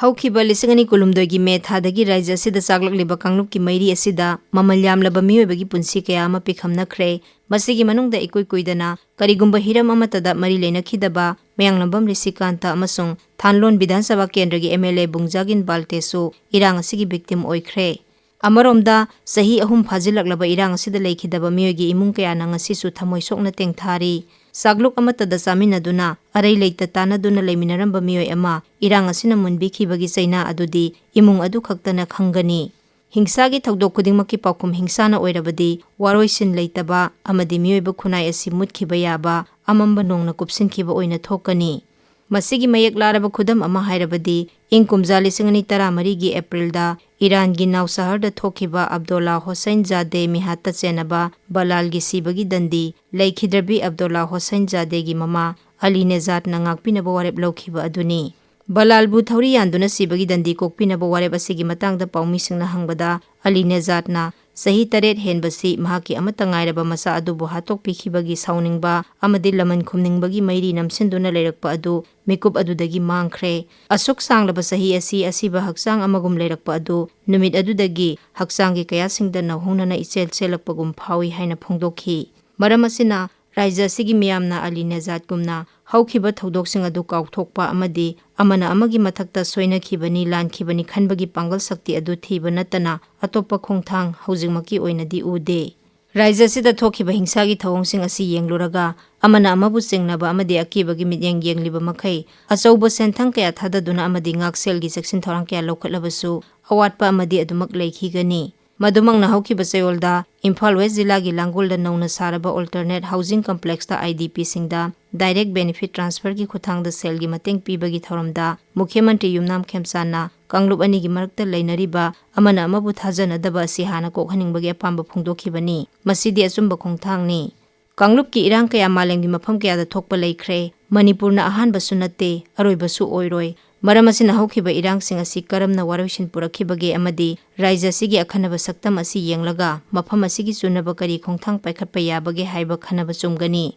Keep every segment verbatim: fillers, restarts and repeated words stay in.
ꯍꯧꯈꯤꯕ ꯂꯤꯁꯤꯡ ꯑꯅꯤ ꯀꯨꯟꯍꯨꯝꯗꯣꯏꯒꯤ ꯃꯦ ꯊꯥꯗꯒꯤ ꯔꯥꯖ꯭ꯌ ꯑꯁꯤꯗ ꯆꯥꯛꯂꯛꯂꯤꯕ ꯀꯥꯡꯂꯨꯞꯀꯤ ꯃꯩꯔꯤ ꯑꯁꯤꯗ ꯃꯃꯜ ꯌꯥꯝꯂꯕ ꯃꯤꯑꯣꯏꯕꯒꯤ ꯄꯨꯟꯁꯤ ꯀꯌꯥ ꯑꯃ ꯄꯤꯈꯝꯅꯈ꯭ꯔꯦ꯫ ꯃꯁꯤꯒꯤ ꯃꯅꯨꯡꯗ ꯏꯀꯨꯏ ꯀꯨꯏꯗꯅ ꯀꯔꯤꯒꯨꯝꯕ ꯍꯤꯔꯝ ꯑꯃꯠꯇꯗ ꯃꯔꯤ ꯂꯩꯅꯈꯤꯗꯕ ꯃꯌꯥꯡꯂꯝꯕꯝ ꯔꯤꯁꯤꯀꯥꯟꯇ ꯑꯃꯁꯨꯡ ꯊꯥꯟꯂꯣꯟ ꯕꯤꯙꯥꯟ ꯁꯚꯥ ꯀꯦꯟꯗ꯭ꯔꯒꯤ ꯑꯦꯝ ꯑꯦꯜ ꯑꯦ ꯕꯨꯡꯖꯥꯒꯤꯟ ꯕꯥꯜꯇꯦꯁꯨ ꯏꯔꯥꯡ ꯑꯁꯤꯒꯤ victim ꯑꯣꯏꯈ꯭ꯔꯦ꯫ ꯑꯃꯔꯣꯝꯗ, ꯆꯍꯤ ꯑꯍꯨꯝ ꯐꯥꯖꯤꯜꯂꯛꯂꯕ ꯏꯔꯥꯡ ꯑꯁꯤꯗ ꯂꯩꯈꯤꯗꯕ ꯃꯤꯑꯣꯏꯒꯤ ꯏꯃꯨꯡ ꯀꯌꯥꯅ ꯉꯁꯤꯁꯨ ꯊꯃꯣꯏ ꯁꯣꯛꯅ ꯇꯦꯡꯊꯥꯔꯤ꯫ ꯆꯥꯛꯂꯨꯛ ꯑꯃꯠꯇꯗ ꯆꯥꯃꯤꯟꯅꯗꯨꯅ, ꯑꯔꯩ ꯂꯩꯇ ꯇꯥꯟꯅꯗꯨꯅ ꯂꯩꯃꯤꯟꯅꯔꯝꯕ ꯃꯤꯑꯣꯏ ꯑꯃ ꯏꯔꯥꯡ ꯑꯁꯤꯅ ꯃꯨꯟꯕꯤꯈꯤꯕꯒꯤ ꯆꯩꯅꯥ ꯑꯗꯨꯗꯤ ꯏꯃꯨꯡ ꯑꯗꯨ ꯈꯛꯇꯅ ꯈꯪꯒꯅꯤ꯫ ꯍꯤꯡꯁꯥꯒꯤ ꯊꯧꯗꯣꯛ ꯈꯨꯗꯤꯡꯃꯛꯀꯤ ꯄꯥꯎꯈꯨꯝ ꯍꯤꯡꯁꯥꯅ ꯑꯣꯏꯔꯕꯗꯤ, ꯋꯥꯔꯣꯏꯁꯤꯟ ꯂꯩꯇꯕ ꯑꯃꯗꯤ ꯃꯤꯑꯣꯏꯕ ꯈꯨꯟꯅꯥꯏ ꯑꯁꯤ ꯃꯨꯠꯈꯤꯕ ꯌꯥꯕ ꯑꯃꯝꯕ ꯅꯣꯡꯅ ꯀꯨꯞꯁꯤꯟꯈꯤꯕ ꯑꯣꯏꯅ ꯊꯣꯛꯀꯅꯤ꯫ ꯃꯁꯤꯒꯤ ꯃꯌꯦꯛ ꯂꯥꯔꯕ ꯈꯨꯗꯝ ꯑꯃ ꯍꯥꯏꯔꯕꯗꯤ, ꯏꯪ ꯀꯨꯝꯖꯥ ꯂꯤꯁꯤꯡ ꯑꯅꯤ ꯇꯔꯥꯃꯔꯤꯒꯤ ꯑꯦꯄ꯭ꯔꯤꯜꯗ ꯏꯔꯥꯟꯒꯤ ꯅꯥꯎꯁꯍꯔꯗ ꯊꯣꯛꯈꯤꯕ ꯑꯕꯗꯣꯂꯥ ꯍꯣꯁꯩꯟ ꯖꯥꯗꯦ ꯃꯤꯍꯥꯠꯇ ꯆꯦꯟꯅꯕ ꯕꯂꯥꯜꯒꯤ ꯁꯤꯕꯒꯤ ꯗꯟꯗꯤ, ꯂꯩꯈꯤꯗ꯭ꯔꯕꯤ ꯑꯕꯗꯣꯂꯥ ꯍꯣꯁꯩꯟ ꯖꯥꯗꯦꯒꯤ ꯃꯃꯥ ꯑꯂꯤ ꯅꯦꯖꯥꯠꯅ ꯉꯥꯛꯄꯤꯅꯕ ꯋꯥꯔꯦꯞ ꯂꯧꯈꯤꯕ ꯑꯗꯨꯅꯤ꯫ ꯕꯂꯥꯜꯕꯨ ꯊꯧꯔꯤ ꯌꯥꯟꯗꯨꯅ ꯁꯤꯕꯒꯤ ꯗꯟꯗꯤ ꯀꯣꯛꯄꯤꯅꯕ ꯋꯥꯔꯦꯞ ꯑꯁꯤꯒꯤ ꯃꯇꯥꯡꯗ ꯄꯥꯎꯃꯤꯁꯤꯡꯅ ꯍꯪꯕꯗ, ꯑꯂꯤ ꯅꯦꯖꯥꯠꯅ ꯆꯍꯤ ꯇꯔꯦꯠ ꯍꯦꯟꯕꯁꯤ ꯃꯍꯥꯛꯀꯤ ꯑꯃꯠꯇ ꯉꯥꯏꯔꯕ ꯃꯆꯥ ꯑꯗꯨꯕꯨ ꯍꯥꯠꯇꯣꯛꯄꯤꯈꯤꯕꯒꯤ ꯁꯥꯎꯅꯤꯡꯕ ꯑꯃꯗꯤ ꯂꯃꯟ ꯈꯨꯝꯅꯤꯡꯕꯒꯤ ꯃꯩꯔꯤ ꯅꯝꯁꯤꯟꯗꯨꯅ ꯂꯩꯔꯛꯄ ꯑꯗꯨ ꯃꯤꯀꯨꯞ ꯑꯗꯨꯗꯒꯤ ꯃꯥꯡꯈ꯭ꯔꯦ꯫ ꯑꯁꯨꯛ ꯁꯥꯡꯂꯕ ꯆꯍꯤ ꯑꯁꯤ ꯑꯁꯤꯕ ꯍꯛꯆꯥꯡ ꯑꯃꯒꯨꯝ ꯂꯩꯔꯛꯄ ꯑꯗꯨ ꯅꯨꯃꯤꯠ ꯑꯗꯨꯗꯒꯤ ꯍꯛꯆꯥꯡꯒꯤ ꯀꯌꯥꯁꯤꯡꯗ ꯅꯧꯍꯧꯅꯅ ꯏꯆꯦꯜ ꯆꯦꯜꯂꯛꯄꯒꯨꯝ ꯐꯥꯎꯏ ꯍꯥꯏꯅ ꯐꯣꯡꯗꯣꯛꯈꯤ꯫ ꯃꯔꯝ ꯑꯁꯤꯅ ꯔꯥꯖ꯭ꯌ ꯑꯁꯤꯒꯤ ꯃꯤꯌꯥꯝꯅ ꯑꯂꯤ ꯅꯦꯖꯥꯠꯀꯨꯝꯅ ꯍꯧꯈꯤꯕ ꯊꯧꯗꯣꯛꯁꯤꯡ ꯑꯗꯨ ꯀꯥꯎꯊꯣꯛꯄ ꯑꯃꯗꯤ ꯑꯃꯅ ꯑꯃꯒꯤ ꯃꯊꯛꯇ ꯁꯣꯏꯅꯈꯤꯕꯅꯤ, ꯂꯥꯟꯈꯤꯕꯅꯤ ꯈꯟꯕꯒꯤ ꯄꯥꯡꯒꯜ ꯁꯛꯇꯤ ꯑꯗꯨ ꯊꯤꯕ ꯅꯠꯇꯅ ꯑꯇꯣꯞꯄ ꯈꯣꯡꯊꯥꯡ ꯍꯧꯖꯤꯛꯃꯛꯀꯤ ꯑꯣꯏꯅꯗꯤ ꯎꯗꯦ꯫ ꯔꯥꯖ꯭ꯌ ꯑꯁꯤꯗ ꯊꯣꯛꯈꯤꯕ ꯍꯤꯡꯁꯥꯒꯤ ꯊꯧꯑꯣꯡꯁꯤꯡ ꯑꯁꯤ ꯌꯦꯡꯂꯨꯔꯒ, ꯑꯃꯅ ꯑꯃꯕꯨ ꯆꯤꯡꯅꯕ ꯑꯃꯗꯤ ꯑꯀꯤꯕꯒꯤ ꯃꯤꯠꯌꯦꯡ ꯌꯦꯡꯂꯤꯕ ꯃꯈꯩ, ꯑꯆꯧꯕ ꯁꯦꯟꯊꯪ ꯀꯌꯥ ꯊꯥꯗꯗꯨꯅ ꯑꯃꯗꯤ ꯉꯥꯛꯁꯦꯜꯒꯤ ꯆꯦꯛꯁꯤꯟ ꯊꯧꯔꯥꯡ ꯀꯌꯥ ꯂꯧꯈꯠꯂꯕꯁꯨ, ꯑꯋꯥꯠꯄ ꯑꯃꯗꯤ ꯑꯗꯨꯃꯛ ꯂꯩꯈꯤꯒꯅꯤ꯫ ꯃꯗꯨꯃꯛꯅ ꯍꯧꯈꯤꯕ ꯆꯌꯣꯜꯗ ꯏꯝꯐꯥꯜ ꯋꯦꯁ ꯖꯤꯂꯥꯒꯤ ꯂꯥꯡꯒꯣꯜꯗ ꯅꯧꯅ ꯁꯥꯔꯕ Alternate Housing Complexꯇ IDPꯁꯤꯡꯗ direct benefit transferꯒꯤ ꯈꯨꯠꯊꯥꯡꯗ ꯁꯦꯜꯒꯤ ꯃꯇꯦꯡ ꯄꯤꯕꯒꯤ ꯊꯧꯔꯝꯗ ꯃꯨꯈ꯭ꯌ ꯃꯟꯇ꯭ꯔꯤ ꯌꯨꯝꯅꯥꯝ ꯈꯦꯝꯆꯥꯟꯅ ꯀꯥꯡꯂꯨꯞ ꯑꯅꯤꯒꯤ ꯃꯔꯛꯇ ꯂꯩꯅꯔꯤꯕ ꯑꯃꯅ ꯑꯃꯕꯨ ꯊꯥꯖꯅꯗꯕ ꯑꯁꯤ ꯍꯥꯟꯅ ꯀꯣꯛꯍꯟꯅꯤꯡꯕꯒꯤ ꯑꯄꯥꯝꯕ ꯐꯣꯡꯗꯣꯛꯈꯤꯕꯅꯤ꯫ ꯃꯁꯤꯗꯤ ꯑꯆꯨꯝꯕ ꯈꯣꯡꯊꯥꯡꯅꯤ꯫ ꯀꯥꯡꯂꯨꯞꯀꯤ ꯏꯔꯥꯡ ꯀꯌꯥ ꯃꯥꯂꯦꯝꯒꯤ ꯃꯐꯝ ꯀꯌꯥꯗ ꯊꯣꯛꯄ ꯂꯩꯈ꯭ꯔꯦ꯫ ꯃꯅꯤꯄꯨꯔꯅ ꯑꯍꯥꯟꯕꯁꯨ ꯅꯠꯇꯦ, ꯑꯔꯣꯏꯕꯁꯨ ꯑꯣꯏꯔꯣꯏ꯫ ꯃꯔꯝ ꯑꯁꯤꯅ ꯍꯧꯈꯤꯕ ꯏꯔꯥꯡꯁꯤꯡ ꯑꯁꯤ ꯀꯔꯝꯅ ꯋꯥꯔꯣꯏꯁꯤꯟ ꯄꯨꯔꯛꯈꯤꯕꯒꯦ ꯑꯃꯗꯤ ꯔꯥꯖ꯭ꯌ ꯑꯁꯤꯒꯤ ꯑꯈꯟꯅꯕ ꯁꯛꯇꯝ ꯑꯁꯤ ꯌꯦꯡꯂꯒ ꯃꯐꯝ ꯑꯁꯤꯒꯤ ꯆꯨꯅꯕ ꯀꯔꯤ ꯈꯣꯡꯊꯥꯡ ꯄꯥꯏꯈꯠꯄ ꯌꯥꯕꯒꯦ ꯍꯥꯏꯕ ꯈꯟꯅꯕ ꯆꯨꯝꯒꯅꯤ꯫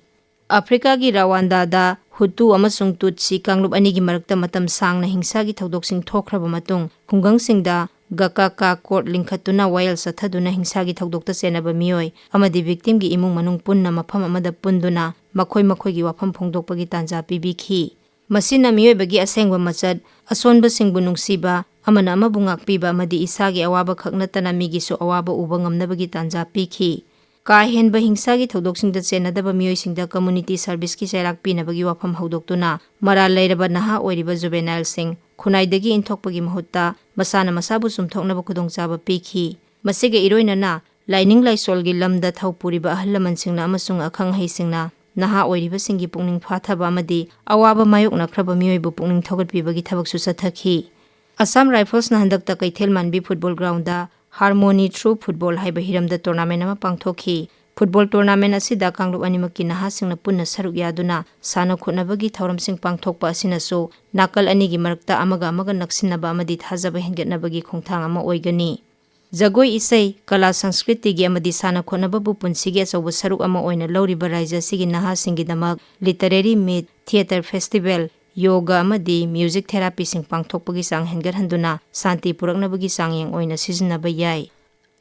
ꯑꯐ꯭ꯔꯤꯀꯥꯒꯤ ꯔꯋꯥꯟꯗꯥꯗ ꯍꯨꯇꯨ ꯑꯃꯁꯨꯡ ꯇꯨꯠꯁꯤ ꯀꯥꯡꯂꯨꯞ ꯑꯅꯤꯒꯤ ꯃꯔꯛꯇ ꯃꯇꯝ ꯁꯥꯡꯅ ꯍꯤꯡꯁꯥꯒꯤ ꯊꯧꯗꯣꯛꯁꯤꯡ ꯊꯣꯛꯈ꯭ꯔꯕ ꯃꯇꯨꯡ, ꯈꯨꯡꯒꯪꯁꯤꯡꯗ ꯒꯀꯥꯀꯥ ꯀꯣꯔꯠ ꯂꯤꯡꯈꯠꯇꯨꯅ ꯋꯥꯌꯦꯜ ꯆꯠꯊꯗꯨꯅ ꯍꯤꯡꯁꯥꯒꯤ ꯊꯧꯗꯣꯛꯇ ꯆꯦꯟꯅꯕ ꯃꯤꯑꯣꯏ ꯑꯃꯗꯤ victimꯒꯤ ꯏꯃꯨꯡ ꯃꯅꯨꯡ ꯄꯨꯟꯅ ꯃꯐꯝ ꯑꯃꯗ ꯄꯨꯟꯗꯨꯅ ꯃꯈꯣꯏ ꯃꯈꯣꯏꯒꯤ ꯋꯥꯐꯝ ꯐꯣꯡꯗꯣꯛꯄꯒꯤ ꯇꯥꯟꯖꯥ ꯄꯤꯕꯤꯈꯤ꯫ ꯃꯁꯤꯅ ꯃꯤꯑꯣꯏꯕꯒꯤ ꯑꯁꯦꯡꯕ ꯃꯆꯠ, ꯑꯁꯣꯟꯕꯁꯤꯡꯕꯨ ꯅꯨꯡꯁꯤꯕ, ꯑꯃꯅ ꯑꯃꯕꯨ ꯉꯥꯛꯄꯤꯕ ꯑꯃꯗꯤ ꯏꯁꯥꯒꯤ ꯑꯋꯥꯕ ꯈꯛ ꯅꯠꯇꯅ ꯃꯤꯒꯤꯁꯨ ꯑꯋꯥꯕ ꯎꯕ ꯉꯝꯅꯕꯒꯤ ꯇꯥꯟꯖꯥ ꯄꯤꯈꯤ꯫ ꯀꯥ ꯍꯦꯟꯕ ꯍꯤꯡꯁꯥꯒꯤ ꯊꯧꯗꯣꯛꯁꯤꯡꯗ ꯆꯦꯟꯅꯗꯕ ꯃꯤꯑꯣꯏꯁꯤꯡꯗ community serviceꯀꯤ ꯆꯩꯔꯥꯛ ꯄꯤꯅꯕꯒꯤ ꯋꯥꯐꯝ ꯍꯧꯗꯣꯛꯇꯨꯅ ꯃꯔꯥꯜ ꯂꯩꯔꯕ ꯅꯍꯥ ꯑꯣꯏꯔꯤꯕ juvenileꯁꯤꯡ ꯈꯨꯟꯅꯥꯏꯗꯒꯤ ꯏꯟꯊꯣꯛꯄꯒꯤ ꯃꯍꯨꯠꯇ ꯃꯁꯥꯅ ꯃꯁꯥꯕꯨ ꯆꯨꯝꯊꯣꯛꯅꯕ ꯈꯨꯗꯣꯡꯆꯥꯕ ꯄꯤꯈꯤ꯫ ꯃꯁꯤꯒ ꯏꯔꯣꯏꯅꯅ ꯂꯥꯏꯅꯤꯡ ꯂꯥꯏꯁꯣꯜꯒꯤ ꯂꯝꯗ ꯊꯧ ꯄꯨꯔꯤꯕ ꯑꯍꯜ ꯂꯃꯟꯁꯤꯡꯅ ꯑꯃꯁꯨꯡ ꯑꯈꯪ ꯑꯍꯩꯁꯤꯡꯅ ꯅꯍꯥ ꯑꯣꯏꯔꯤꯕꯁꯤꯡꯒꯤ ꯄꯨꯛꯅꯤꯡ ꯐꯥꯊꯕ ꯑꯃꯗꯤ ꯑꯋꯥꯕ ꯃꯥꯌꯣꯛꯅꯈ꯭ꯔꯕ ꯃꯤꯑꯣꯏꯕꯨ ꯄꯨꯛꯅꯤꯡ ꯊꯧꯒꯠꯄꯤꯕꯒꯤ ꯊꯕꯛꯁꯨ ꯆꯠꯊꯈꯤ꯫ ꯑꯁꯥꯝ ꯔꯥꯏꯐꯜꯁꯅ ꯍꯟꯗꯛꯇ ꯀꯩꯊꯦꯜ ꯃꯥꯟꯕꯤ football ground Harmony Through Football ꯍꯥꯏꯕ ꯍꯤꯔꯝꯗ tournament ꯑꯃ ꯄꯥꯡꯊꯣꯛꯈꯤ꯫ ꯐꯨꯠꯕꯣꯜ tournament ꯑꯁꯤꯗ ꯀꯥꯡꯂꯨꯞ ꯑꯅꯤꯃꯛꯀꯤ ꯅꯍꯥꯁꯤꯡꯅ ꯄꯨꯟꯅ ꯁꯔꯨꯛ ꯌꯥꯗꯨꯅ ꯁꯥꯟꯅ ꯈꯣꯠꯅꯕꯒꯤ ꯊꯧꯔꯝꯁꯤꯡ ꯄꯥꯡꯊꯣꯛꯄ ꯑꯁꯤꯅꯁꯨ ꯅꯥꯀꯜ ꯑꯅꯤꯒꯤ ꯃꯔꯛꯇ ꯑꯃꯒ ꯑꯃꯒ ꯅꯛꯁꯤꯟꯅꯕ ꯑꯃꯗꯤ ꯊꯥꯖꯕ ꯍꯦꯟꯒꯠꯅꯕꯒꯤ ꯈꯣꯡꯊꯥꯡ ꯑꯃ ꯑꯣꯏꯒꯅꯤ꯫ ꯖꯒꯣꯏ ꯏꯁꯩ, ꯀꯂꯥ ꯁꯪꯁꯀ꯭ꯔꯤꯇꯤꯒꯤ ꯑꯃꯗꯤ ꯁꯥꯟꯅ ꯈꯣꯠꯅꯕꯕꯨ ꯄꯨꯟꯁꯤꯒꯤ ꯑꯆꯧꯕ ꯁꯔꯨꯛ ꯑꯃ ꯑꯣꯏꯅ ꯂꯧꯔꯤꯕ ꯔꯥꯖ꯭ꯌ ꯑꯁꯤꯒꯤ ꯅꯍꯥꯁꯤꯡꯒꯤꯗꯃꯛ literary meet, theatre festival, ꯌꯣꯒ ꯑꯃꯗꯤ music therapyꯁꯤꯡ ꯄꯥꯡꯊꯣꯛꯄꯒꯤ ꯆꯥꯡ ꯍꯦꯟꯒꯠꯍꯟꯗꯨꯅ ꯁꯥꯟꯇꯤ ꯄꯨꯔꯛꯅꯕꯒꯤ ꯆꯥꯡꯌꯦꯡ ꯑꯣꯏꯅ ꯁꯤꯖꯤꯟꯅꯕ ꯌꯥꯏ꯫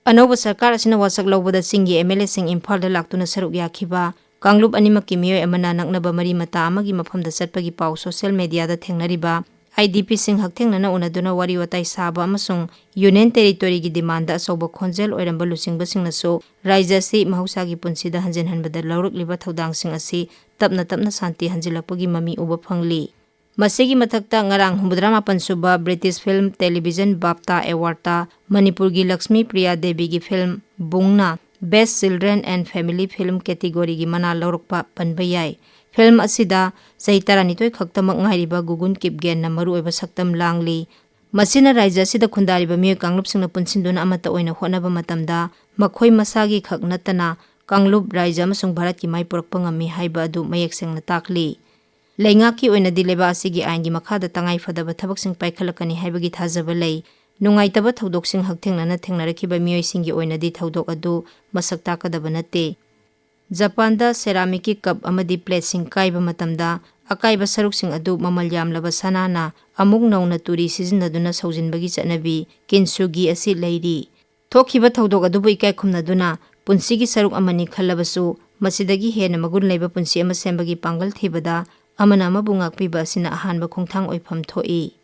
ꯑꯅꯧꯕ ꯁꯔꯀꯥꯔ ꯑꯁꯤꯅ ꯋꯥꯁꯛ ꯂꯧꯕꯗ ꯆꯤꯡꯒꯤ MLAꯁꯤꯡ ꯏꯝꯐꯥꯜꯗ ꯂꯥꯛꯇꯨꯅ ꯁꯔꯨꯛ ꯌꯥꯈꯤꯕ ꯀꯥꯡꯂꯨꯞ ꯑꯅꯤꯃꯛꯀꯤ ꯃꯤꯑꯣꯏ ꯑꯃꯅ ꯅꯛꯅꯕ ꯃꯔꯤ ꯃꯇꯥ ꯑꯃꯒꯤ ꯃꯐꯝꯗ ꯆꯠꯄꯒꯤ ꯄꯥꯎ social mediaꯗ ꯊꯦꯡꯅꯔꯤꯕ IDPꯁꯤꯡ ꯍꯛꯊꯦꯡꯅꯅ ꯎꯅꯗꯨꯅ ꯋꯥꯔꯤ ꯋꯥꯇꯥꯏ ꯁꯥꯕ ꯑꯃꯁꯨꯡ Union Territoryꯒꯤ demandꯗ ꯑꯆꯧꯕ ꯈꯣꯟꯖꯦꯜ ꯑꯣꯏꯔꯝꯕ ꯂꯨꯆꯤꯡꯕꯁꯤꯡꯅꯁꯨ ꯔꯥꯖ꯭ꯌ ꯑꯁꯤ ꯃꯍꯧꯁꯥꯒꯤ ꯄꯨꯟꯁꯤꯗ ꯍꯟꯖꯤꯟꯍꯟꯕꯗ ꯂꯧꯔꯛꯂꯤꯕ ꯊꯧꯗꯥꯡꯁꯤꯡ ꯑꯁꯤ ꯇꯞꯅ ꯇꯞꯅ ꯁꯥꯟꯇꯤ ꯍꯟꯖꯤꯜꯂꯛꯄꯒꯤ ꯃꯃꯤ ꯎꯕ ꯐꯪꯂꯤ꯫ ꯃꯁꯤꯒꯤ ꯃꯊꯛꯇ ꯉꯔꯥꯡ ꯍꯨꯝꯐꯨꯇꯔꯥꯃꯥꯄꯟ ꯁꯨꯕ British Film Television BAFTA Awardꯇ ꯃꯅꯤꯄꯨꯔꯒꯤ Lakshmi Priya ꯗꯦꯕꯤꯒꯤ film ꯕꯨꯡꯅ Best Children and Family Film categoryꯒꯤ ꯃꯅꯥ ꯂꯧꯔꯛꯄ ꯄꯟꯕ ꯌꯥꯏ꯫ Film ꯑꯁꯤꯗ ꯆꯍꯤ ꯇꯔꯥꯅꯤꯊꯣꯏ ꯈꯛꯇꯃꯛ ꯉꯥꯏꯔꯤꯕ ꯒꯨꯒꯨꯟ ꯀꯤꯞꯒꯦꯟꯅ ꯃꯔꯨꯑꯣꯏꯕ ꯁꯛꯇꯝ ꯂꯥꯡꯂꯤ꯫ ꯃꯁꯤꯅ ꯔꯥꯖ꯭ꯌ ꯑꯁꯤꯗ ꯈꯨꯟꯗꯥꯔꯤꯕ ꯃꯤꯑꯣꯏ ꯀꯥꯡꯂꯨꯞꯁꯤꯡꯅ ꯄꯨꯟꯁꯤꯟꯗꯨꯅ ꯑꯃꯠꯇ ꯑꯣꯏꯅ ꯍꯣꯠꯅꯕ ꯃꯇꯝꯗ ꯃꯈꯣꯏ ꯃꯁꯥꯒꯤ ꯈꯛ ꯅꯠꯇꯅ ꯀꯥꯡꯂꯨꯞ, ꯔꯥꯖ꯭ꯌ ꯑꯃꯁꯨꯡ ꯚꯥꯔꯠꯀꯤ ꯃꯥꯏ ꯄꯨꯔꯛꯄ ꯉꯝꯃꯤ ꯍꯥꯏꯕ ꯑꯗꯨ ꯃꯌꯦꯛ ꯁꯦꯡꯅ ꯇꯥꯛꯂꯤ꯫ ꯂꯩꯉꯥꯛꯀꯤ ꯑꯣꯏꯅꯗꯤ ꯂꯩꯕꯥꯛ ꯑꯁꯤꯒꯤ ꯑꯥꯏꯟꯒꯤ ꯃꯈꯥꯗ ꯇꯉꯥꯏ ꯐꯗꯕ ꯊꯕꯛꯁꯤꯡ ꯄꯥꯏꯈꯠꯂꯛꯀꯅꯤ ꯍꯥꯏꯕꯒꯤ ꯊꯥꯖꯕ ꯂꯩ꯫ ꯅꯨꯡꯉꯥꯏꯇꯕ ꯊꯧꯗꯣꯛꯁꯤꯡ ꯍꯛꯊꯦꯡꯅꯅ ꯊꯦꯡꯅꯔꯛꯈꯤꯕ ꯃꯤꯑꯣꯏꯁꯤꯡꯒꯤ ꯑꯣꯏꯅꯗꯤ ꯊꯧꯗꯣꯛ ꯑꯗꯨ ꯃꯁꯛ ꯇꯥꯛꯀꯗꯕ ꯅꯠꯇꯦ꯫ ꯖꯄꯥꯟꯗ ꯁꯦꯔꯥꯃꯤꯛꯀꯤ ꯀꯞ ꯑꯃꯗꯤ ꯄ꯭ꯂꯦꯠꯁꯤꯡ ꯀꯥꯏꯕ ꯃꯇꯝꯗ ꯑꯀꯥꯏꯕ ꯁꯔꯨꯛꯁꯤꯡ ꯑꯗꯨ ꯃꯃꯜ ꯌꯥꯝꯂꯕ ꯁꯅꯥꯅ ꯑꯃꯨꯛ ꯅꯧꯅ ꯇꯨꯔꯤ ꯁꯤꯖꯤꯟꯅꯗꯨꯅ ꯁꯧꯖꯤꯟꯕꯒꯤ ꯆꯠꯅꯕꯤ ꯀꯤꯟꯁꯨꯒꯤ ꯑꯁꯤ ꯂꯩꯔꯤ꯫ ꯊꯣꯛꯈꯤꯕ ꯊꯧꯗꯣꯛ ꯑꯗꯨꯕꯨ ꯏꯀꯥꯏ ꯈꯨꯝꯅꯗꯨꯅ ꯄꯨꯟꯁꯤꯒꯤ ꯁꯔꯨꯛ ꯑꯃꯅꯤ ꯈꯜꯂꯕꯁꯨ, ꯃꯁꯤꯗꯒꯤ ꯍꯦꯟꯅ ꯃꯒꯨꯟ ꯂꯩꯕ ꯄꯨꯟꯁꯤ ꯑꯃ ꯁꯦꯝꯕꯒꯤ ꯄꯥꯡꯒꯜ ꯊꯤꯕꯗ ꯑꯃꯅ ꯑꯃꯕꯨ ꯉꯥꯛꯄꯤꯕ ꯑꯁꯤꯅ ꯑꯍꯥꯟꯕ ꯈꯣꯡꯊꯥꯡ ꯑꯣꯏꯐꯝ ꯊꯣꯛꯏ꯫